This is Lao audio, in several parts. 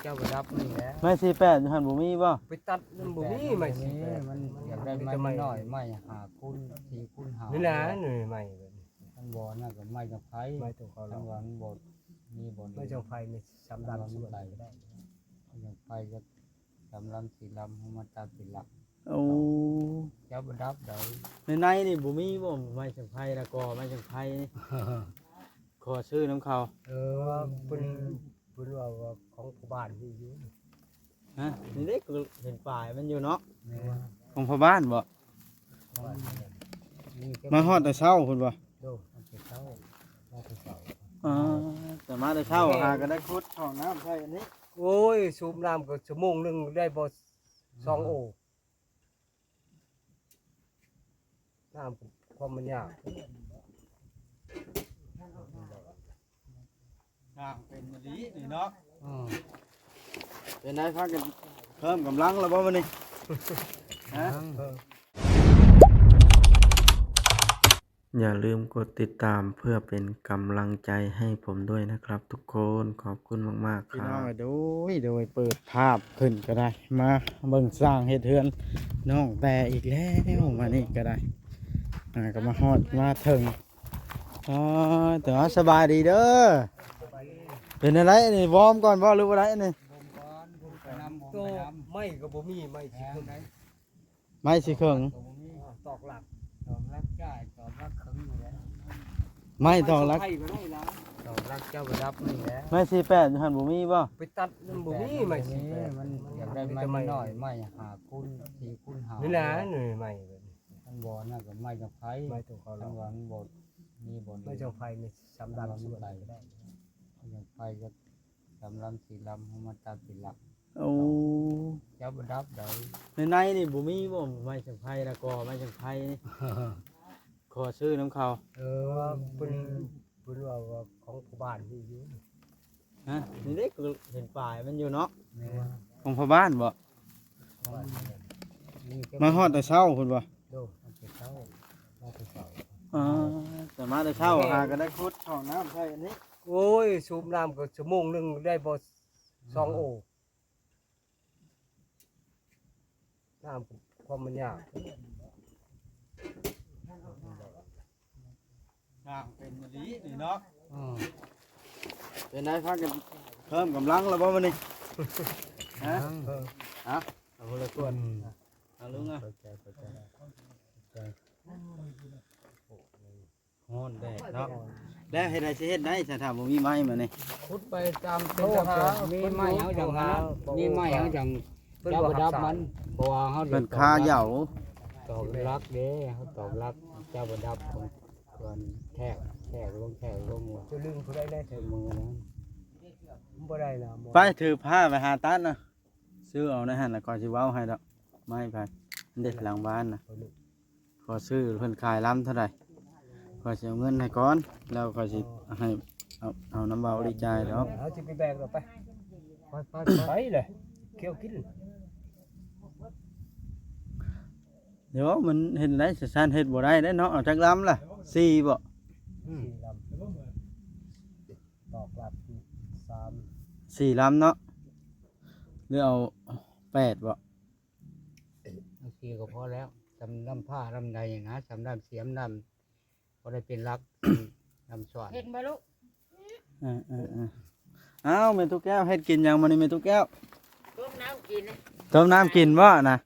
ເຈົ້າໄປດັບມັນແຫຼະ. ໄມ້ສີ່ແປດຢູ່ຫັ້ນບໍ່ມີບໍ່? ໄປຕັດມັນບໍ່ມີໄມ້ສີ່ແປດ ມັນຢາກໄດ້ໄມ້ນ້ອຍ ໄມ້ຫ້າຄູນສີ່ຄູນຫ້າ ນີ້ແຫຼະ ນີ້ໄມ້ ມັນບໍ່ນັ້ນກໍໄມ້ຈັກໄພ ໄມ້ຕົວເກົ່າ ຄັນວ່າມັນບໍ່ມີບ່ອນ ໄມ້ຈັກໄພນີ້ສາມລຳ ໄປກໍໄດ້ ໄມ້ຈັກໄພກໍສາມລຳສີ່ລຳ ເຮົາມາຕັດເປັນຫຼັກ. ໂອ້ ເຈົ້າບໍ່ດັບໃດ ໃນໃນນີ້ບໍ່ມີບໍ່ ໄມ້ຈັກໄພລະກໍໄມ້ຈັກໄພນີ້ ຂໍຊື້ນຳເຂົາ. ເອີ ເພິ່ນ ເພິ່ນວ່າ ວ່າຂອງພໍ່ບ້ານມີຢູ່. ຮະ ນີ້ເດ້ ກໍເຫັນປາຍມັນຢູ່ເນາະ. ແມ່ນ ຂອງພໍ່ບ້ານບໍ່? ຂອງ ມາຮອດແຕ່ເຊົ້າພຸ້ນບໍ່? ໂດ ມາແຕ່ເຊົ້າ ມາແຕ່ເຊົ້າ. ອໍ ແຕ່ມາແຕ່ເຊົ້າ ຫາກໍໄດ້ຂຸດຫ້ອງນ້ຳໃສ່ອັນນີ້. ໂອ້ຍ ສູບນ້ຳກໍຊົ່ວໂມງໜຶ່ງໄດ້ບໍ່ສອງໂອ. ນ້ຳຄວາມມັນຍາກ ສ້າງເປັນອີ່ຫຼີນີ້ເນາະ. ອືມ ເປັນໄດ ພາກັນເພີ່ມກຳລັງແລ້ວບໍ່ມື້ນີ້? ຮະ ຍັງເພີ່ມ ຢ່າລືມກົດຕິດຕາມເພື່ອເປັນກຳລັງໃຈໃຫ້ຜົມດ້ວຍນະຄັບທຸກຄົນ. ຂອບຄຸນມາກໆ ພີ່ນ້ອງ. ໂດຍ ໂດຍ ເປີດພາບຂຶ້ນກໍໄດ້ ມາເບິ່ງຊ່າງເຮັດເຮືອນນ້ອງແຕ່ອີກແລ້ວ ມານີ້ກໍໄດ້ ອ່າ ກໍມາຮອດມາເຖິງ. ອໍ ແຕ່ວ່າສະບາຍດີເດີ. ເປັນຈັ່ງໃດນີ້ ວອມກ່ອນບໍ່ ຫຼືວ່າໃດນີ້? ໂຕໄມ້ກໍບໍ່ມີ ໄມ້ຊິຂຶ້ນ ໄມ້ຊິເຄິ່ງ ຕອກຫຼັກ ຕອກຫຼັກຈ່າຍ ຕອກຫຼັກເຄິ່ງຢູ່ແລ້ວ ໄມ້ຕອກຫຼັກ ຕອກຫຼັກເຈົ້າໄປດັບນີ້ແຫຼະ. ໄມ້ສີ່ແປດຢູ່ຫັ້ນບໍ່ມີບໍ່? ໄປຕັດມັນບໍ່ມີໄມ້ສີ່ແປດ ມັນຢາກໄດ້ໄມ້ນ້ອຍ ໄມ້ຫ້າຄູນສີ່ຄູນຫ້າ ນີ້ແຫຼະ ນີ້ໄມ້ ຄັນບໍ່ນັ້ນກໍໄມ້ຈັກໄພ ໄມ້ຕົວເກົ່າ ຄັນວ່າມັນບໍ່ມີບ່ອນ ໄມ້ຈັກໄພນີ້ສາມລຳ ໄມ້ຈັກໄພກໍສາມລຳສີ່ລຳ ເຮົາມາຕັດເປັນຫຼັກ. ໂອ້ ເຈົ້າບໍ່ດັບໃດ ໃນໃນນີ້ບໍ່ມີບໍ່ ໄມ້ຈັກໄພລະກໍໄມ້ຈັກໄພນີ້ ຂໍຊື້ນຳເຂົາ. ເອີ ເພິ່ນ ເພິ່ນວ່າ ວ່າຂອງພໍ່ບ້ານມີຢູ່. ຮະ ນີ້ເດ້ ກໍເຫັນປາຍມັນຢູ່ເນາະ. ແມ່ນ ຂອງພໍ່ບ້ານບໍ່? ຂອງ ມາຮອດແຕ່ເຊົ້າພຸ້ນບໍ່? ໂດ ມາແຕ່ເຊົ້າ ມາແຕ່ເຊົ້າ. ອໍ ແຕ່ມາແຕ່ເຊົ້າ ຫາກໍໄດ້ຂຸດຫ້ອງນ້ຳໃສ່ອັນນີ້. ໂອ້ຍ ສູບນ້ຳກໍຊົ່ວໂມງໜຶ່ງໄດ້ບໍ່ສອງໂອ. ນ້ຳຄວາມມັນຍາກ ສ້າງເປັນອີ່ຫຼີນີ້ເນາະ. ອືມ ເປັນໄດ ພາກັນເພີ່ມກຳລັງແລ້ວບໍ່ມື້ນີ້? ຮະ ຍັງ ຮະ ເອົາຄົນລະສ່ວນ ອືມ ເອົາລຸງ ເຂົ້າໃຈ ເຂົ້າໃຈ ເຂົ້າໃຈ. ຮ້ອນແດດເນາະ ແລ້ວເຮັດໃດຊິເຮັດໄດ້ ຖ້າບໍ່ມີໄມ້ມານີ້? ຂຸດໄປຕາມເສັ້ນທາງ ມີໄມ້ເຮົາຈັ່ງ ມີໄມ້ເຮົາຈັ່ງເຈົ້າໄປດັບມັນ ເພາະວ່າເຮົາ ເພິ່ນຄາເຍົາ ຕອກຫຼັກເດ້ ເຮົາຕອກຫຼັກ ເຈົ້າໄປດັບ ເພິ່ນແທກ ແທກລົງ ແທກລົງ ຈະລຶ້ງຜູ້ໃດໄດ້ ໃຊ້ມືນະ ບໍ່ໄດ້ນະ. ໄປ ຖືພາໄປຫາຕັດນະ ຊື້ເອົາໃນຫັ້ນລະ ຂ້ອຍຊິເວົ້າໃຫ້ດອກ. ໄມ້ໄຜ? ອັນເດ ຫຼັງບ້ານນະ ຂໍຊື້ເພິ່ນຂາຍລຳເທົ່າໃດ ຂ້ອຍຊິເອົາເງິນໃຫ້ກ່ອນ ແລ້ວຂ້ອຍຊິໃຫ້ ເອົາ ເອົານຳເວົ້າດີຈ່າຍດອກ. ເຮົາຊິໄປແບກດອກ ໄປ ໄປ ໄປ ໄປເລີຍ ກ່ຽວກິນ. ດຽວມັນເຮັດໄດ້ ຊັ້ນເຮັດບໍ່ໄດ້ເດ້ເນາະ. ເອົາຈັກລຳລະ? ສີ່ບໍ່? ອືມ ສີ່ລຳ ຕອກຫຼັກສາມ ສີ່ລຳເນາະ ຫຼືເອົາແປດບໍ່? ເອົາສີ່ກໍພໍແລ້ວ ສຳລຳຜ້າລຳໃດນະ ສຳລຳສຽມລຳ ພໍໄດ້ເປັນຫຼັກ ລຳສອນ. ເຫັນບໍ່ລູກ? ເອີໆໆ ອ້າວ ແມ່ຕູ້ແກ້ວ ເຮັດກິນຫຍັງມື້ນີ້ແມ່ຕູ້ແກ້ວ? ຕົ້ມນ້ຳກິນ ຕົ້ມນ້ຳກິນບໍ່ນະ?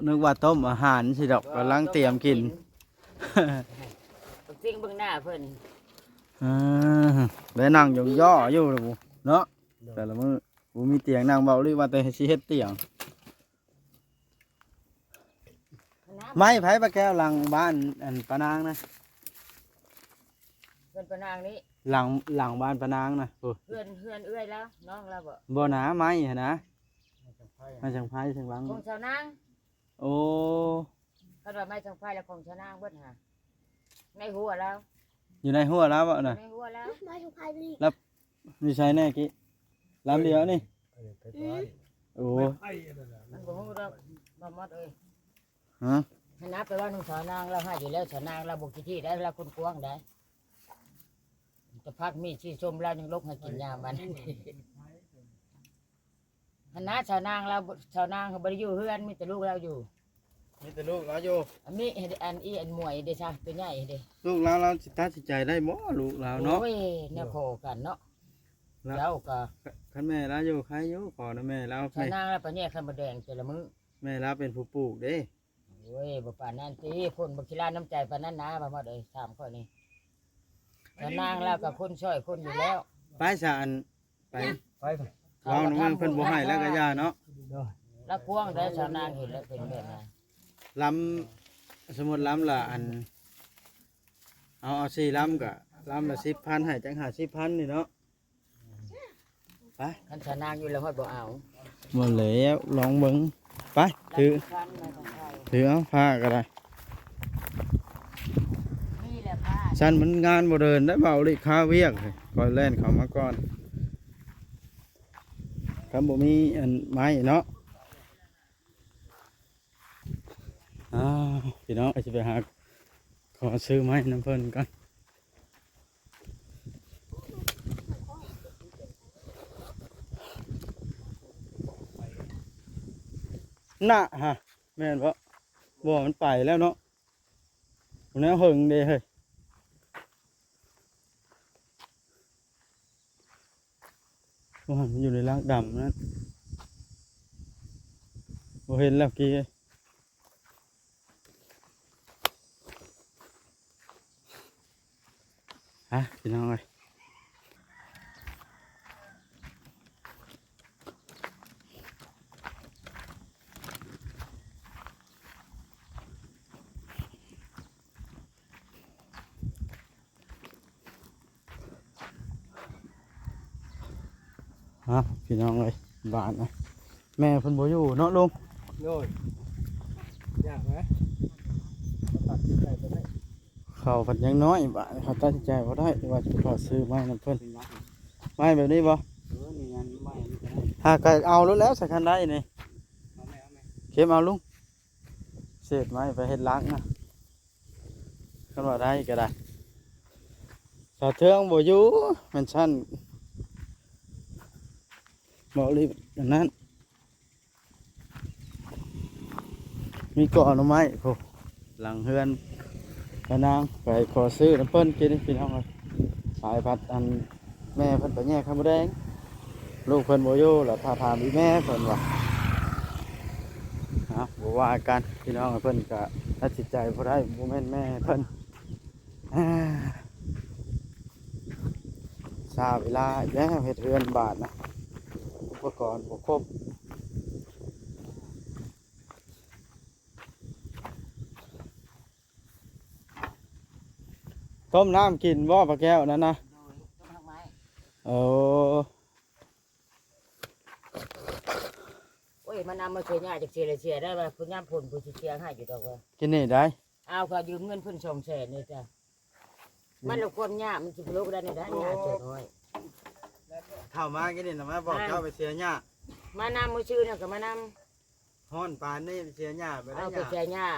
ນຶກວ່າຕົ້ມອາຫານຊິດອກ ກຳລັງຕຽມກິນ ເບິ່ງໜ້າເພິ່ນ. ເອີ ໄດ້ນັ່ງຢອງຍໍ້ຢູ່ເນາະ ແຕ່ລະມື້ ບໍ່ມີຕຽງນັ່ງເວົ້າ ຫຼືວ່າແຕ່ຊິເຮັດຕຽງ. ໄມ້ໃຜ ປ້າແກ້ວ? ຫຼັງບ້ານອັນປ້ານາງນະ ເຮືອນປ້ານາງນີ້ ຫຼັງ ຫຼັງບ້ານປ້ານາງນະ. ໂອ້ ເຮືອນ ເຮືອນເອື້ອຍລາວ ນ້ອງລາວບໍ່? ບໍ່ນາ ໄມ້ຫັ້ນນະ ໄມ້ສັງໄພ ໄມ້ສັງໄພທາງຫຼັງ ຂອງຊາວນາງ. ໂອ້ ຄັນວ່າໄມ້ສັງໄພລະຂອງຊາວນາງເບິດຫາ ໃນຮົ້ວລາວ ຢູ່ໃນຮົ້ວລາວບໍ່ນະ? ໃນຮົ້ວລາວ ໄມ້ສັງໄພນີ້ ລະຢູ່ໃສແນ່ກີ້? ລຳດຽວນີ້ ເອີ ໄປບ້ານ ໂອ້ ມັນບໍ່ຮູ້ດອກ ບໍ່ໝົດເອີຍ. ຮະ ຫັ້ນນະ ໄປເວົ້ານຳຊາວນາງ ລາວໃຫ້ຢູ່ແລ້ວ ຊາວນາງລາວບໍ່ຂີ້ຖີ້ໄດ໋ ລາວຄົນກວ້າງໄດ໋ ແຕ່ພັກມີດຊີ້ຊົມລາວຍັງຫຼົກໃຫ້ກິນຍາມັນ. ຫັ້ນນະ ຊາວນາງລາວ ຊາວນາງເຂົາບໍ່ໄດ້ຢູ່ເຮືອນ ມີແຕ່ລູກລາວຢູ່ ມີແຕ່ລູກລາວຢູ່ ອັນນີ້ ອັນອີ ອັນໝວຍເດຊະ ຕົວໃຫຍ່ເດ ລູກລາວ ລາວຊິຕັດສິນໃຈໄດ້ບໍ່ ລູກລາວເນາະ? ໂອ້ຍ ແນວຂໍກັນເນາະ ລາວ ເຈົ້າກໍ ຄັນແມ່ລາວຢູ່ໄຄຢູ່ ຂໍນຳແມ່ລາວ ຊາວນາງລາວໄປແຍ່ໄຂ່ມົດແດງແຕ່ລະມື້ ແມ່ລາວເປັນຜູ້ປູກເດ້. ໂອ້ຍ ບໍ່ປານນັ້ນຕິ ຄົນບໍ່ຂີ້ລ້ານ້ຳໃຈປານນັ້ນນາ ບ່າວມອດເອີຍ ຖາມຂ້ອຍນີ້ ຊາວນາງລາວກໍຄົນຊ່ອຍຄົນຢູ່ແລ້ວ ໄປຊະ ອັນ ໄປ ໄປ ເວົ້ານຳເພິ່ນ ເພິ່ນບໍ່ໃຫ້ແລ້ວກໍຢ່າເນາະ ລາວກວາງໄດ໋ ຊາວນາງເຫັນແລ້ວເປັນແບບນັ້ນ ລຳ ສົມມຸດລຳລະ ອັນ ເອົາ ເອົາສີ່ລຳກໍລຳລະສິບພັນ ໃຫ້ຈັກຫ້າສິບພັນນີ້ເນາະ ໄປ ຄັນຊາວນາງຢູ່ແລ້ວຮອດບໍ່ເອົາ ບໍ່ແລ້ວ ລອງເບິ່ງ ໄປ ຖື ຖືເອົາຜ້າກໍໄດ້ ນີ້ແຫຼະຜ້າ ຊັ້ນມັນງານບໍ່ເດີນໄດ້ ເວົ້າລິຄາວຽກ ຂ້ອຍແລ່ນເຂົ້າມາກ່ອນ ຄັນບໍ່ມີອັນໄມ້ເນາະ. ອ້າວ ພີ່ນ້ອງ ຊິໄປຫາຂໍຊື້ໄມ້ນຳເພິ່ນກ່ອນ ນະ ຮະ ແມ່ນບໍ່? ບໍ່ ມັນໄປແລ້ວເນາະ ແນວເຫິງເດ້ເຮີ້ຍ. ວ່າມັນຢູ່ໃນລາກດຳນັ້ນ ບໍ່ເຫັນແລ້ວກີ້ ຮະ ພີ່ນ້ອງເອີຍ. ຮະ ພີ່ນ້ອງເອີຍ ບາດນະ ແມ່ເພິ່ນບໍ່ຢູ່ເນາະລຸງ ໂດຍ ຍາກນະ ຕັດສິນໃຈບໍ່ໄດ້ ເຂົາພັດຍັງນ້ອຍ ບາດເຂົາຕັດສິນໃຈບໍ່ໄດ້ ວ່າຊິຂໍຊື້ໄມ້ນຳເພິ່ນ ໄມ້ແບບນີ້ບໍ່? ເອີ ນີ້ງານໄມ້ນີ້ກໍໄດ້ ຫາກໍເອົາໂລດແລ້ວ ສາຄັນໄດ້ນີ້ ເອົາແມ່ ເອົາແມ່ ເກັບເອົາລຸງ ເສດໄມ້ໄປເຮັດຫຼັງນະ ຄັນວ່າໄດ້ກໍໄດ້ ສາວເທືອງບໍ່ຢູ່ ແມ່ນຊັ້ນ ເວົ້າລີອັນນັ້ນ ມີກໍໜໍ່ໄມ້ພຸ້ນ ຫຼັງເຮືອນ ພະນາງໄປຂໍຊື້ນຳເພິ່ນກິນ ພີ່ນ້ອງເອີຍ ສາຍພັດອັນ ແມ່ເພິ່ນໄປແຍ່ໄຂ່ມົດແດງ ລູກເພິ່ນບໍ່ຢູ່ ລະຖ້າຖາມອີ່ແມ່ເພິ່ນວ່າ ເອົາ ບໍ່ວ່າກັນ ພີ່ນ້ອງເອີຍ ເພິ່ນກະຕັດສິນໃຈບໍ່ໄດ້ ບໍ່ແມ່ນແມ່ເພິ່ນ ອາ ຊ້າເວລາອີກແລ້ວ ເຮັດເຮືອນບາດນະ ອຸປະກອນບໍ່ຄົບ. ຕົ້ມນ້ຳກິນບໍ່ ປ້າແກ້ວ ນັ້ນນະ? ໂດຍ ຕົ້ມຮາກໄມ້ ເອີ ໂອ້ຍ ມານຳມາຊ່ວຍຍ່າຈັກເທື່ອລະເທື່ອໄດ້ວ່າ ຍາມຝົນຜູ້ຊິເຊຍໃຫ້ຢູ່ດອກວ່າ ກິນນີ້ໄດ້ ອ້າວ ກໍຢືມເງິນເພິ່ນສອງແສນນີ້ຈ້ະ ມັນລະຄວາມຍາກ ມັນຊິໄປລົກໄດ້ແນວໃດ ໂອ້ ຍາກເຈົ້ານ້ອຍ ເຂົ້າມາກິນນີ້ນະ ມາບອກ ອ່າ ເຈົ້າໄປເຊຍຫຍ້າ ມານຳມື້ຊື່ນະ ກໍມານຳ ຮ້ອນປານນີ້ໄປເຊຍຫຍ້າ ໄປໄດ້ ເອົາໄປເຊຍຫຍ້າ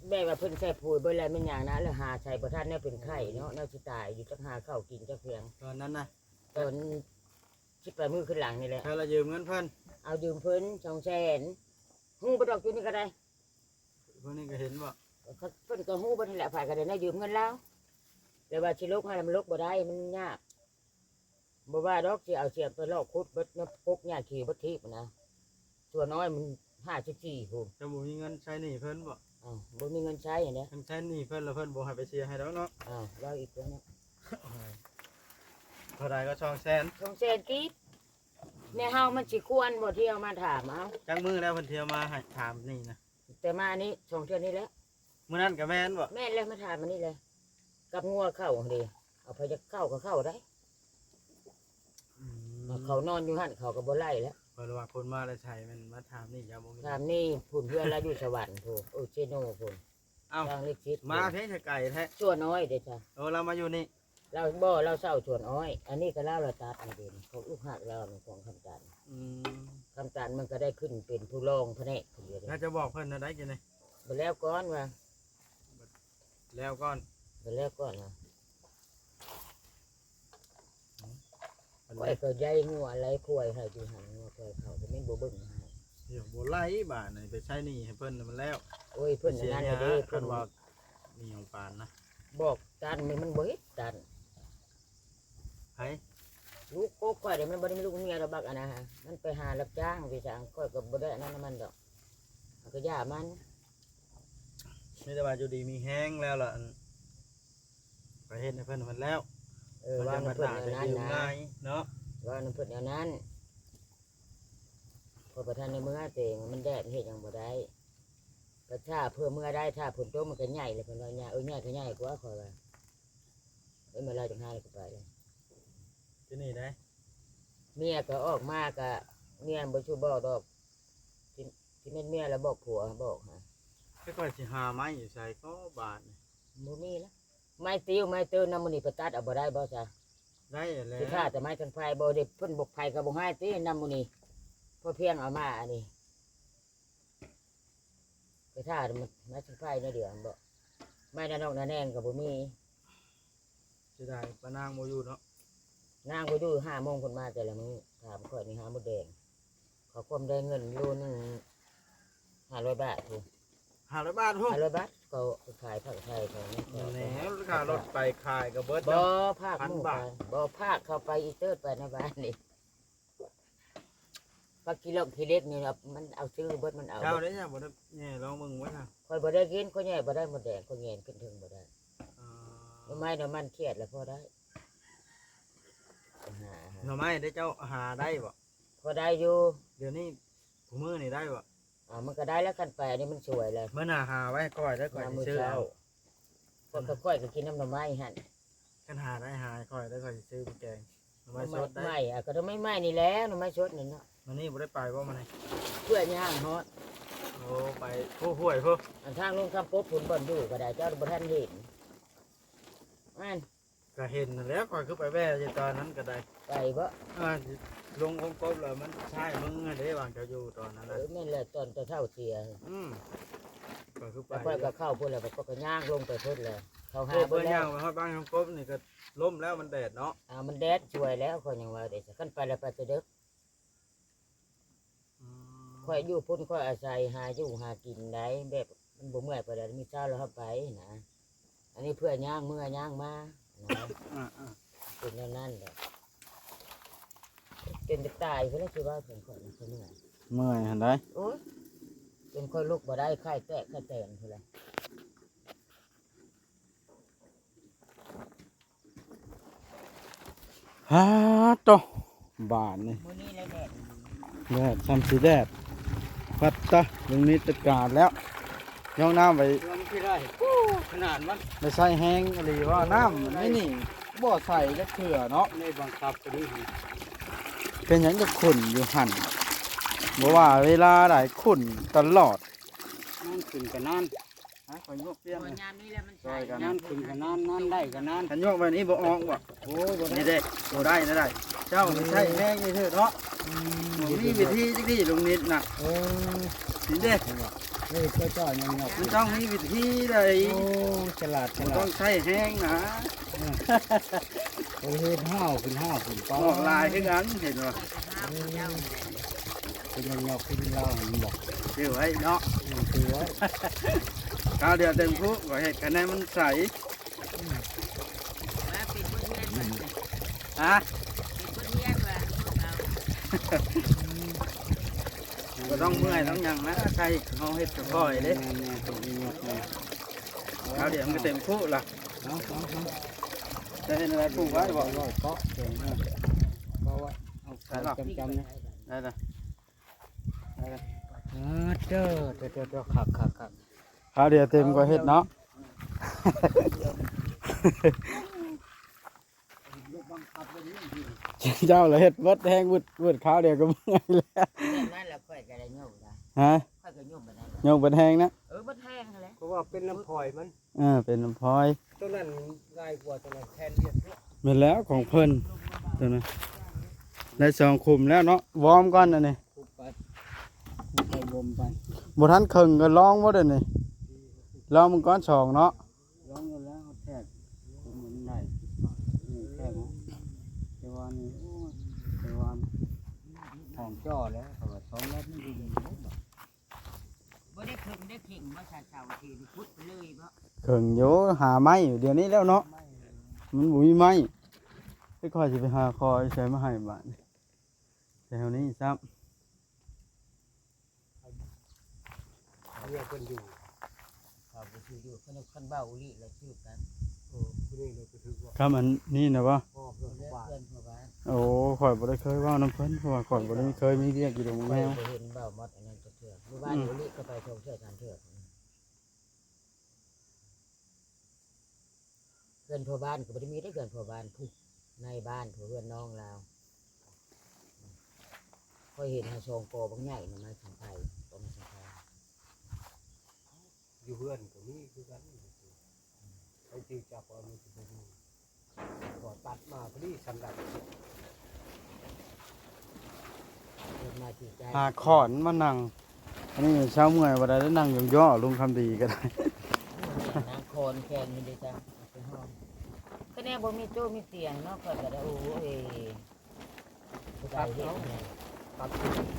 ແບບວ່າເພິ່ນໃສ່ປຸ໋ຍເບິດແລ້ວແມ່ນຫຍັງນະ ແລ້ວຫາໃສ່ບໍ່ທັນ ແນວເປັນໄຂ້ເນາະ ແນວຊິຕາຍຢູ່ ຈັກຫາເຂົ້າກິນຈັກພຽງ ຕອນນັ້ນນະ ຕອນສິບປາຍມື້ຂຶ້ນຫຼັງນີ້ແຫຼະ ເຈົ້າລະຢືມເງິນເພິ່ນ ເອົາຢືມເພິ່ນສອງແສນ ຮູ້ບໍ່ດອກ ຢູ່ນີ້ກໍໄດ້ ພວກນີ້ກໍເຫັນບໍ່ ເພິ່ນກໍຮູ້ເບິດຫັ້ນແຫຼະ ໃຜກໍໄດ້ນະ ຢືມເງິນລາວ ແຕ່ວ່າຊິລົກຫັ້ນ ມັນລົກບໍ່ໄດ້ ມັນຍາກ ບໍ່ວ່າດອກ ຊິເອົາສຽມໄປລອກຂຸດເບິດ ນຳກົກຫຍ້າຂີວເບິດທີບນະ ສ່ວນນ້ອຍມັນຫ້າສິບສີ່ພຸ້ນ ເຈົ້າບໍ່ມີເງິນໃຊ້ໜີ້ເພິ່ນບໍ່? ອ້າວ ບໍ່ມີເງິນໃຊ້ຫັ້ນແຫຼະ ຄັນໃຊ້ໜີ້ເພິ່ນລະ ເພິ່ນບໍ່ໃຫ້ໄປເຊຍໃຫ້ດອກເນາະ ອ້າວ ເວົ້າອີກແລ້ວເນາະ ເທົ່າໃດກໍສອງແສນ ສອງແສນກີບ ແມ່ເຮົາມັນຊິຄວນບໍ່ ທ່ຽວມາຖາມເອົາ ຈັກມື້ແລ້ວເພິ່ນທ່ຽວມາໃຫ້ຖາມນີ້ນະ? ແຕ່ມານີ້ສອງເທື່ອນີ້ແຫຼະ ມື້ນັ້ນກໍແມ່ນບໍ່? ແມ່ນແລ້ວ ມາຖາມອັນນີ້ແຫຼະ ກັບງົວເຂົ້າຫັ້ນເດ ເອົາໃຜຢາກເຂົ້າກໍເຂົ້າໄດ້ ອືມ ເຂົານອນຢູ່ຫັ້ນ ເຂົາກໍບໍ່ໄລ່ແລ້ວ ເພິ່ນວ່າຄົນມາແຕ່ໃສ ແມ່ນມາຖາມນີ້ ເຈົ້າບໍ່ມີ ຖາມນີ້ພຸ້ນ ເຮືອນລາວຢູ່ສະຫວັນພຸ້ນ ໂອເຊໂນພຸ້ນ ເອົ້າ ທາງເລກສິບ ມາເພ ໄກແທ້ ຊົ່ວນ້ອຍເດ້ຈ້ະ ໂອ້ ລາວມາຢູ່ນີ້ ລາວບໍ່ ລາວເຊົ່າສວນອ້ອຍ ອັນນີ້ກໍລາວລະຕັດນີ້ເດ້ ຂອງລູກຮັກລາວນີ້ ຂອງຄຳຕານ ອືມ ຄຳຕານມັນກໍໄດ້ຂຶ້ນເປັນຜູ້ຮອງພະແນກຜູ້ດຽວ ແລ້ວຈະບອກເພິ່ນແນວໃດກິນນີ້ ບໍ່ແລ້ວກ່ອນວ່າ ແລ້ວກ່ອນ ບໍ່ແລ້ວກ່ອນວ່າ ອັນ ຂ້ອຍກໍໃຍງົວໄລ່ຄວາຍໃຫ້ຢູ່ຫັ້ນ ງົວຂ້ອຍ ເຂົາກໍແມ່ນບໍ່ເບິ່ງໃຫ້ ດຽວບໍ່ໄລ່ບາດນີ້ ໄປໃຊ້ໜີ້ໃຫ້ເພິ່ນນະ ມັນແລ້ວ. ໂອ້ຍ ເພິ່ນອັນນັ້ນແຫຼະເດ້ ເພິ່ນວ່າໜີ້ຂອງປານນະ ບອກຕັນ ມັນ ມັນບໍ່ເຮັດຕັນ. ໃຜ? ລູກກົກຂ້ອຍເດ້ ມັນບໍ່ໄດ້ມີລູກມີເມຍດອກ ບັກອັນນັ້ນ ມັນໄປຫາຮັບຈ້າງໄປຫຍັງ ຂ້ອຍກໍບໍ່ໄດ້ອັນນັ້ນນຳມັນດອກ ເຮົາກໍຢ່າມັນ. ມີແຕ່ວ່າຢູ່ດີມີແຮງແລ້ວລະ ອັນ ໄປເຮັດໃຫ້ເພິ່ນ ເພິ່ນແລ້ວ. ເອີ ເວົ້ານຳເພິ່ນແນວນັ້ນນະ ເນາະ ເວົ້ານຳເພິ່ນແນວນັ້ນ. ຂ້ອຍບໍ່ທັນໄດ້ເມືອເຕ ມັນແດດເຮັດຫຍັງບໍ່ໄດ້ ກໍຖ້າເພື່ອເມືອໄດ້ ຖ້າຝົນຕົກມັນກໍໃຫຍ່ແລ້ວ ເພິ່ນວ່າ ເອີ ໃຫຍ່ກໍໃຫຍ່ກວ່າ ຂ້ອຍວ່າ. ເອີ ມາລາວຈັ່ງຫາກໍໄປເລີຍ ທີ່ນີ້ໄດ໋. ເມຍກໍອອກມາ ກໍເມຍບໍ່ຊິບອກດອກ ຊິ ຊິແມ່ນເມຍລະບອກຜົວ ບອກຫາ. ແຕ່ຂ້ອຍຊິຫາໄມ້ຢູ່ໃສກໍບາດນີ້ ບໍ່ມີລະ. ໄມ້ຕິວໄມ້ເຕີນນຳໝູ່ນີ້ໄປຕັດເອົາບໍ່ໄດ້ບໍ່ຊະ? ໄດ້ແລ້ວ ຊິຖ້າແຕ່ໄມ້ທາງໄຟບໍ່ໄດ້ ເພິ່ນບໍ່ ໃຜກໍບໍ່ໃຫ້ຕິນຳໝູ່ນີ້ ພໍພຽງເອົາມາອັນນີ້ ໄປຖ້າໄມ້ທາງໄຟໜ້ອຍດຽວຫັ້ນບໍ ໄມ້ນານອກນາແນງກໍບໍ່ມີ. ເສຍດາຍ ປ້ານາງບໍ່ຢູ່ເນາະ ນາງບໍ່ຢູ່ ຫ້າໂມງເພິ່ນມາແຕ່ລະມື້ ຖາມຂ້ອຍນີ້ຫາມົດແດງ ເຂົາຄວາມໄດ້ເງິນໂລໜຶ່ງຫ້າຮ້ອຍບາດພຸ້ນ ຫ້າຮ້ອຍບາດພຸ້ນ ຫ້າຮ້ອຍບາດ ເຂົາໄປຂາຍຜັກຂາຍຂອງ ແມ່ນແຫຼະ ຄ່າລົດໄປຂາຍກໍເບິດ ບໍ່ ເນາະ ພາກໝູ່ໄປ ບໍ່ ພາກເຂົາໄປອີເຕີດໄປໃນບ້ານນີ້ ຜັກຂີ້ຫຼອກຂີ້ເຫຼັກນີ້ ມັນເອົາຊື້ເບິດ ມັນເອົາ ເຈົ້າໄດ້ຫຍັງບໍ່ໄດ້ແຍ່ລອງເບິ່ງບໍ່ຊະ? ຂ້ອຍບໍ່ໄດ້ກິນ ຂ້ອຍແຍ່ບໍ່ໄດ້ມົດແດງ ຂ້ອຍແຫງນຂຶ້ນເທິງບໍ່ໄດ້. ເອີ ໜໍ່ໄມ້ໜໍ່ມັນຂຽດລະພໍໄດ້ ໄປຫາ ໜໍ່ໄມ້ເດ້ ເຈົ້າຫາໄດ້ບໍ່? ພໍໄດ້ຢູ່ ດຽວນີ້ ຄູ່ມື້ນີ້ໄດ້ບໍ່? ເອົາ ມັນກໍໄດ້ແລ້ວ ຄັນໄປອັນນີ້ມັນສວຍແລ້ວ ມື້ໜ້າຫາໄວ້ໃຫ້ຂ້ອຍເດີ ຂ້ອຍຊິຊື້ເອົາ ຍາມມື້ເຊົ້າ ຂ້ອຍກໍ ຂ້ອຍກໍກິນນຳໜໍ່ໄມ້ຫັ້ນ ຄັນຫາໄດ້ຫາໃຫ້ຂ້ອຍເດີ ຂ້ອຍຊິຊື້ມາແກງ ໜໍ່ໄມ້ສົດໄດ້ ໜໍ່ໄມ້ ເອົາ ກໍໜໍ່ໄມ້ໃໝ່ນີ້ແຫຼະ ໜໍ່ໄມ້ສົດນີ້ເນາະ. ມື້ນີ້ບໍ່ໄດ້ໄປບໍ່ມື້ນີ້? ເພື່ອຍ່າງຮອດ ໂອ້ ໄປພູຫ້ວຍພຸ້ນ ອັນທາງລົງຄຳກົກພຸ້ນ ບ່ອນຢູ່ກໍໄດ້ ເຈົ້າບໍ່ທັນເຫັນ ອັນ ກໍເຫັນຫັ້ນແຫຼະ ຂ້ອຍຄືໄປແວ່ຢູ່ຕອນນັ້ນກໍໄດ້ ໄປບໍ່? ອ່າ ລົງຄຳກົກແລ້ວມັນຊ້າຍເບິ່ງຫັ້ນເດ້ ວ່າງເຈົ້າຢູ່ຕອນນັ້ນນະ ເອີ ແມ່ນແຫຼະ ຕອນຕາເຖົ້າເສຍ ອືມ ຂ້ອຍຄືໄປ ແລ້ວຂ້ອຍກໍເຂົ້າພຸ້ນແລ້ວ ຂ້ອຍກໍຍ່າງລົງໄປພຸ້ນແລ້ວ ເຂົ້າຫາ ໂອ້ ເພິ່ນແລ້ວ ຍ່າງໄປຮອດບ້ານຄຳກົກນີ້ກໍລົມແລ້ວ ມັນແດດເນາະ ອ່າ ມັນແດດສວຍແລ້ວ ຂ້ອຍຍັງວ່າເດ້ ຄັນໄປແລ້ວໄປແຕ່ເດິກ ອືມ ຂ້ອຍຢູ່ພຸ້ນ ຂ້ອຍອາໄສຫາຢູ່ຫາກິນໄດ໋ ແບບມັນບໍ່ເມື່ອຍປານໃດ ມື້ເຊົ້າແລ້ວເຮົາໄປນະ ອັນນີ້ເພື່ອຍ່າງເມືອຍ່າງມານະ ອ່າໆ ເປັນແນວນັ້ນແຫຼະ ເປັນຈະຕາຍພຸ້ນລະ ຊິເວົ້າເຖິງຂ້ອຍນະ ຂ້ອຍເມື່ອຍ ເມື່ອຍຫັ້ນໃດ໋ ໂອ້ຍ ຈົນຂ້ອຍລຸກບໍ່ໄດ້ ໄຂ້ແຕກໄຂ້ແຕນພຸ້ນລະ. ຫາໂຕ ບາດນີ້ ມື້ນີ້ແຫຼະແດດ ແດດຊ່ຳຊິແດດ ພັດຕະ ເບິ່ງນີ້ຕະກາດແລ້ວ ຍອງນ້ຳໄວ້ ລຳທີ່ໄດ້ ໂອ້ ຂະໜາດມັນ ໄດ້ໃຊ້ແຮງອີ່ຫຼີວ່າ ນ້ຳໃນນີ້ບໍ່ໃສ່ຈັກເທື່ອເນາະ ໃນບັງຄັບກໍດີ ເປັນຫຍັງຈະຂຸ້ນຢູ່ຫັ້ນ ບໍ່ວ່າເວລາໃດຂຸ້ນຕະຫຼອດ ນານຂຶ້ນກໍນານ. ຮະ ຂ້ອຍຍົກປ່ຽນ ໂອ້ຍ ຍາມນີ້ແຫຼະມັນໃຊ້ ຍາມຂຶ້ນກໍນານ ນານໄດ້ກໍນານ ຄັນຍົກແບບນີ້ບໍ່ອອກບໍ່? ໂອ້ ບໍ່ໄດ້ ນີ້ເດ້ ບໍ່ໄດ້ນະໄດ້ ເຈົ້າມັນໃຊ້ແຮງນີ້ເທີເນາະ ອືມ ບໍ່ມີວິທີຈັກດີ ລຸງນິດນະ ເອີ ນີ້ເດ້ ນີ້ເຈົ້າ ເຈົ້າຍັງຍົກ ມັນຕ້ອງມີວິທີໃດ ໂອ້ ສະຫຼາດ ສະຫຼາດ ຕ້ອງໃຊ້ແຮງນະ ເອີ ໂອ້ ເຮັດຫ້າວຂຶ້ນ ຫ້າວຂຶ້ນ ປາດ ອອກຫຼາຍຄືກັນ ເຫັນບໍ່? ເປັນຫຍັງຍອກຂຶ້ນລາວຫັ້ນບໍ່? ຖືໄວ້ເນາະ ອືມ ຖືໄວ້ ຄາວດຽວເຕັມຄຸ ກໍເຮັດໃຫ້ມັນໃສ ອືມ ວ່າເປັນບົດຮຽນວ່າ ຮະ ເປັນບົດຮຽນວ່າ ພວກເຮົາ ອືມ ກໍຕ້ອງເມື່ອຍຕ້ອງຫຍັງນະ ໃຊ້ເຮົາເຮັດຄ່ອຍໆເດ້ ແມ່ນໆ ຄາວດຽວມັນກໍເຕັມຄຸລະ ເອົາ ເອົາ ເອົາ ຈະເຮັດອະໄລ ປູກໄວ້ບໍ່? ເກາະ ເກາະໄວ້ ເອົາ ໄດ້ລະ ຈຳໆ ໄດ້ລະ ໄດ້ລະ ເອີ ເດີ ເດີ ເດີ ຄັກ ຄັກ ຄັກ ຄາວດຽວເຕັມກໍເຮັດເນາະ ເຈົ້າລະເຮັດເບິດແຮງ ວືດ ວືດ ຄາວດຽວກໍເມື່ອຍແລ້ວ ແບບນັ້ນລະ ຂ້ອຍກໍໄດ້ໂຍກນະ ຮະ ຂ້ອຍກໍໂຍກແບບນັ້ນ ໂຍກເບິດແຮງນະ ເອີ ເບິດແຮງຫັ້ນແຫຼະ ເພາະວ່າເປັນນ້ຳພອຍມັນ ອ່າ ເປັນນ້ຳພອຍ ໂຕນັ້ນງ່າຍກວ່າ ໂຕນັ້ນແຂນວຽດເນາະ ແມ່ນແລ້ວ ຂອງເພິ່ນ ໂຕນັ້ນ ໄດ້ສອງຂຸມແລ້ວເນາະ ວອມກ່ອນອັນນີ້ ຂຸມໄປ ໃຫ້ລົມໄປ ບໍ່ທັນເຄິ່ງກໍລອງບໍ່ເດ້ນີ້ ລອງເບິ່ງກ່ອນສອງເນາະ ລອງຢູ່ແລ້ວ ແທກ ມັນໄດ້ ນີ້ແທກ ແຕ່ວ່ານີ້ ໂອ້ຍ ແຕ່ວ່າ ໄທ ຂອງຈ່ອແລ້ວ ເພາະວ່າສອງແມັດມັນຢູ່ນີ້ເດ້ບໍ່ ບໍ່ໄດ້ເຄິ່ງໄດ້ເຄັ່ງບໍ່ ຊາວເຊົາທີ່ຂຸດໄປເລີຍບໍ່ ເຄິ່ງຢູ່ ຫາໄມ້ຢູ່ດຽວນີ້ແລ້ວເນາະ ໄມ້ ມັນບໍ່ມີໄມ້ ແຕ່ຂ້ອຍຊິໄປຫາຄໍຢູ່ໃສມາໃຫ້ບາດນີ້ ແຖວນີ້ຊ້ຳ. ເຮືອເພິ່ນຢູ່ ເຂົາບໍ່ຖືກຢູ່ ຄັນ ຄັນເວົ້າອີ່ຫຼີແລ້ວຖືກກັນ ເອີ ຜູ້ນີ້ລະກໍຖືກວ່າ ຄຳອັນນີ້ນະບໍ່ ພໍ່ເພື່ອນຜູ້ບ້ານ ເພື່ອນຜູ້ບ້ານ ໂອ້ ຂ້ອຍບໍ່ໄດ້ເຄີຍເວົ້ານຳເພິ່ນ ເພາະວ່າຂ້ອຍບໍ່ໄດ້ມີ ເຄີຍມີວຽກຢູ່ດົງແມວ ຂ້ອຍບໍ່ເຫັນເວົ້າໝົດອັນນັ້ນຈັກເທື່ອ ມື້ວານ ອືມ ອີ່ຫຼີກໍໄປສອງເທື່ອສາມເທື່ອ ເຮືອນພໍ່ບ້ານກໍບໍ່ໄດ້ມີເດ້ ເຮືອນພໍ່ບ້ານພຸ້ນ ໃນບ້ານພຸ້ນ ເຮືອນນ້ອງລາວ ຂ້ອຍເຫັນຫາສອງກໍບັກໃຫຍ່ນະ ໄມ້ສັງໄພ ກໍໄມ້ສັງໄພ ຢູ່ເຮືອນກໍມີຄືກັນ ໄປຈື່ຈັບເອົາມັນຊິບໍ່ມີ ກໍຕັດມາພໍດີສ່ຳໃດ ເຮັດມາທີ່ໃຈ ຫາຂອນມານັ່ງ ອັນນີ້ເຊົາເມື່ອຍບໍ່ໄດ້ ໄດ້ນັ່ງຢອງໆ ລຸງຄຳດີກໍໄດ້ ນັ່ງຂອນແຂນນີ້ເດ້ຈ້າ ເອົາໄປຫ້ອງ ຄະແນນບໍ່ມີໂຕະມີຕຽງເນາະ ຂ້ອຍກໍໄດ້ ໂອ້ຍ ຜູ້ໃດເຮັດແນ່ ຕັດ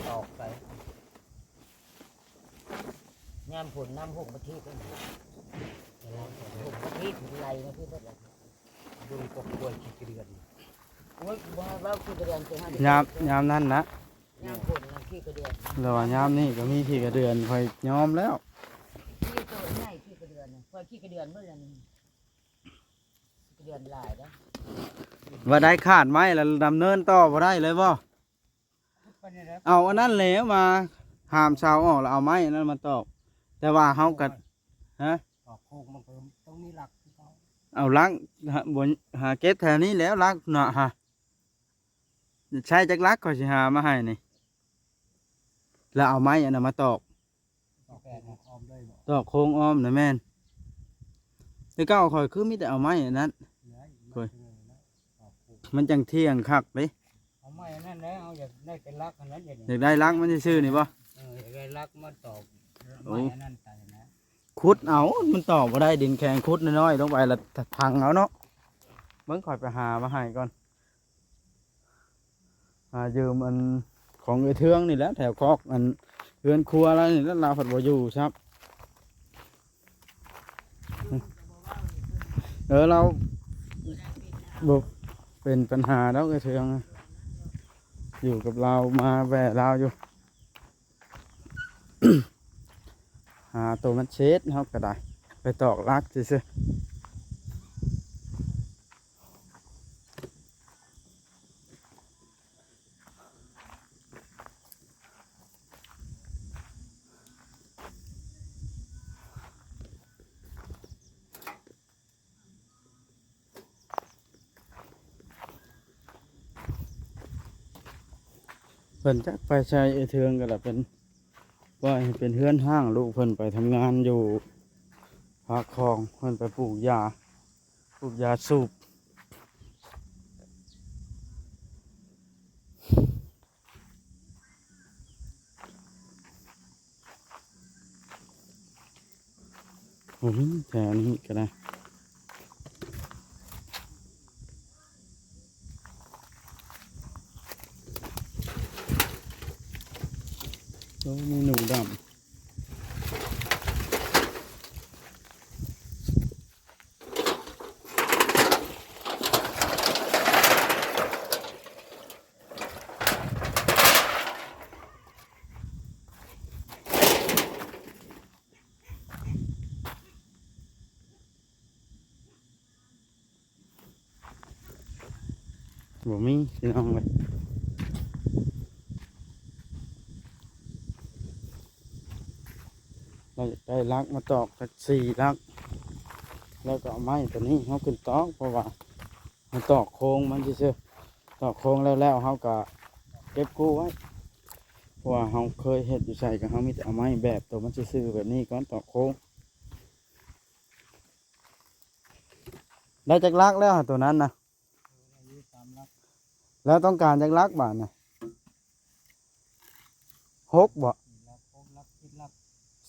ຕອກໄປ ຍາມຝົນນ້ຳຫົກມາທີບເດ້ ຍາມຝົນຫົກມາທີບ ໄຫຼມາທີບເບິດລະ ເບິ່ງກົກກ້ວຍຂີ້ກະເດືອນ ໂອ້ຍ ບໍ່ໃຫ້ເວົ້າຂີ້ກະເດືອນ ຍາມ ຍາມນັ້ນນະ ຍາມຝົນນະຂີ້ກະເດືອນ ແຕ່ວ່າຍາມນີ້ກໍມີຂີ້ກະເດືອນ ຂ້ອຍຍອມແລ້ວ ມີໂຕໃຫຍ່ຂີ້ກະເດືອນນະ ຂ້ອຍຂີ້ກະເດືອນເບິດລະນີ້ ກະເດືອນຫຼາຍເດ້ ວ່າໄດ້ຂາດໄມ້ແລ້ວດຳເນີນຕໍ່ບໍ່ໄດ້ເລີຍບໍ່? ເອົາອັນນັ້ນແຫຼະມາຫາມເສົາອອກ ແລ້ວເອົາໄມ້ອັນນັ້ນມາຕອກ ແຕ່ວ່າເຮົາກໍ ຮະ ຕອກໂຄງມັນກໍຕ້ອງມີຫຼັກຄືເກົ່າ ເອົາຫຼັກ ຫາ ບໍ່ ຫາເກັບແຖວນີ້ແຫຼະ ຫຼັກນະ ຮະ ໃຊ້ຈັກຫຼັກ ຂ້ອຍຊິຫາມາໃຫ້ນີ້ ແລ້ວເອົາໄມ້ອັນນັ້ນມາຕອກ ຕອກໂຄງອ້ອມເລີຍບໍ່? ຕອກໂຄງອ້ອມນະແມ່ນ ແຕ່ເກົ່າຂ້ອຍຄືມີແຕ່ເອົາໄມ້ອັນນັ້ນ ມັນຈັ່ງທ່ຽງຄັກເດ້ ເອົາໄມ້ອັນນັ້ນແຫຼະ ເຮົາຢາກໄດ້ເປັນຫຼັກອັນນັ້ນ ຢາກໄດ້ຫຼັກມັນຊື່ໆນີ້ບໍ່? ເອີ ຢາກໄດ້ຫຼັກມາຕອກ ໂອ້ ໄມ້ອັນນັ້ນໄປນະ ຂຸດເອົາ ມັນຕອກບໍ່ໄດ້ ດິນແຂງ ຂຸດນ້ອຍໆລົງໄປ ແລ້ວພັງເອົາເນາະ ເບິ່ງ ຂ້ອຍໄປຫາມາໃຫ້ກ່ອນ. ຫາຢືມອັນຂອງເອື້ອຍເທືອງນີ້ແຫຼະ ແຖວຄອກອັນເຮືອນຄົວລາວນີ້ແຫຼະ ລາວພັດບໍ່ຢູ່ຊ້ຳ ເອີ ລາວບໍ່ເປັນປັນຫາດອກ ເອື້ອຍເທືອງ ຢູ່ກັບລາວ ມາແວ່ລາວຢູ່. ຫາໂຕມັນເສດ ເຮົາກໍໄດ້ໄປຕອກຫຼັກຊື່ໆ ເພິ່ນຈັກໄປໃສ ເອື້ອຍເທືອງກໍລະເປັນ ປ່ອຍໃຫ້ເປັນເຮືອນຮ້າງ ລູກເພິ່ນໄປທຳງານຢູ່ປາກຂອງ ເພິ່ນໄປປູກຢາ ປູກຢາສູບ. ບໍ່ມີແຖວນີ້ກໍໄດ້ ໂອ້ ມີໜູດຳ. ບໍ່ມີພີ່ນ້ອງເອີຍ ເຮົາຢາກໄດ້ຫຼັກມາຕອກຈັກສີ່ຫຼັກ ແລ້ວກໍເອົາໄມ້ຕົວນີ້ເຮົາຂຶ້ນຕອກ ເພາະວ່າເຮົາຕອກໂຄງມັນຊື່ໆ ຕອກໂຄງແລ້ວໆ ເຮົາກໍເກັບກູ້ໄວ້ ເພາະວ່າເຮົາເຄີຍເຮັດຢູ່ໃສກໍ ເຮົາມີແຕ່ເອົາໄມ້ແບບໂຕມັນຊື່ໆ ແບບນີ້ກ່ອນ ຕອກໂຄງ. ໄດ້ຈັກຫຼັກແລ້ວ ໂຕນັ້ນນະ? ເອີ ໄດ້ຢູ່ສາມຫຼັກ ແລ້ວຕ້ອງການຈັກຫຼັກບາດນະ? ຫົກບໍ? ສີ່ຫຼັກ ຫົກຫຼັກ ເຈັດຫຼັກ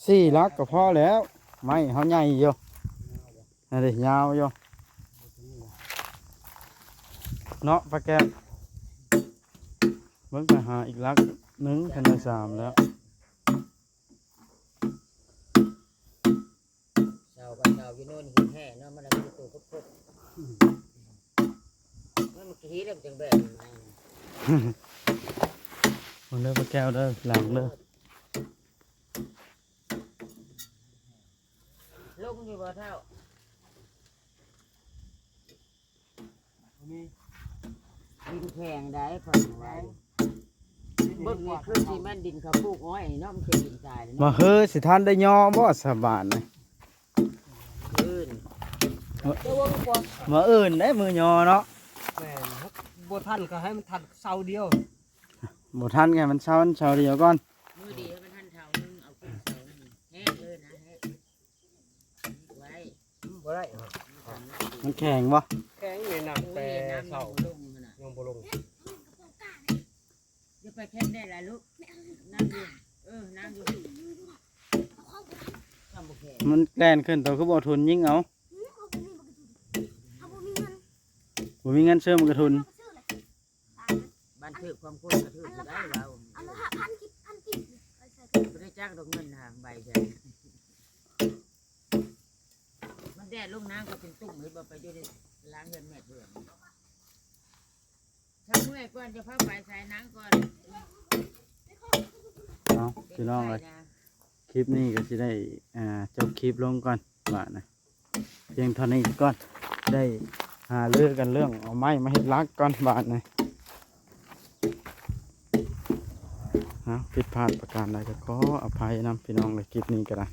ສີ່ຫຼັກກໍພໍແລ້ວ ໄມ້ເຮົາໃຫຍ່ຢູ່ ຍາວຢູ່ ນັ້ນເດ້ ຍາວຢູ່ ເນາະ ປາແກ້ວ ເບິ່ງໄປຫາອີກຫຼັກ. ໜຶ່ງ ຄັນໄດ້ສາມແລ້ວ. ເສົາກໍເສົາຢູ່ໂນ່ນຫີນແຮ່ເນາະ ມັນລະຄືໂຕຄົບໆ ມັນມັນຂີ້ແລ້ວມັນຈັ່ງແບບນີ້ມາ. ເບິ່ງເດີປ້າແກ້ວເດີ ຫຼັງເດີ. ລົງຢູ່ບໍ່ເຖົ້າ? ບໍ່ມີ. ດິນແຂງໄດ໋ ຂ້ອຍວ່າ. ເບິ່ງນີ້ຄືຊິແມ່ນດິນເຂົາປູກອ້ອຍເນາະ ມັນຄືດິນຊາຍເນາະ. ມາເຮີ ຊິທັນໄດ້ຍໍບໍ່ສະບານນີ້? ອື່ນ ມາອື່ນໄດ້ມື້ຍໍເນາະ. ແມ່ນ ບໍ່ທັນກໍໃຫ້ມັນທັນເສົາດຽວ. ບໍ່ທັນກໍໃຫ້ມັນເຊົາ ເຊົາດຽວກ່ອນ. ມື້ດຽວໃຫ້ມັນທັນເສົາໜຶ່ງ ເອົາຂຶ້ນເສົາໜຶ່ງ ແຮກເລີຍນະ ແຮກໄວ້. ບໍ່ໄດ້ ມັນແຂງບໍ່? ແຂງນີ້ໜັກແຕ່ເສົາ ຍັງບໍ່ລົງ. ຢ່າໄປແຄມໄດ້ຫຼາຍລູກ ນ້ຳຢູ່ ເອີ ນ້ຳຢູ່ ມັນແລ່ນຂຶ້ນ ໂຕຄືບໍ່ທຸນຍິງເອົາ. ບໍ່ມີເງິນຊື້ໝາກກະທຸນ. ບ້ານຖືກຄວາມຄົນກໍຖືກຢູ່ໄດ໋ລາວ ອັນລະຫ້າພັນ ກິບພັນກີບ ບໍ່ໄດ້ຈັກດອກເງິນຫາໃບໃດ. ມັນແດດລົງນ້ຳກໍເປັນຕຸ່ມ ເຫັນບໍ່ ໄປຢູ່ໃນລ້າງເຮືອນແມ່ເພື່ອນ. ຖ້າເມື່ອຍກ່ອນຈະພາໄປໃສ່ນາງກ່ອນ. ເອົາ ພີ່ນ້ອງເອີຍ ຄລິບນີ້ກໍຊິໄດ້ ອ່າ ຈົບຄລິບລົງກ່ອນບາດນະ ພຽງເທົ່ານີ້ກ່ອນ. ໄດ້ຫາລືກັນເລື່ອງເອົາໄມ້ມາເຮັດຫຼັກກ່ອນບາດນີ້. ເອົາ ຜິດພາດປະການໃດກໍຂໍອະໄພນຳ ພີ່ນ້ອງເອີຍ ຄລິບນີ້ກໍໄດ້.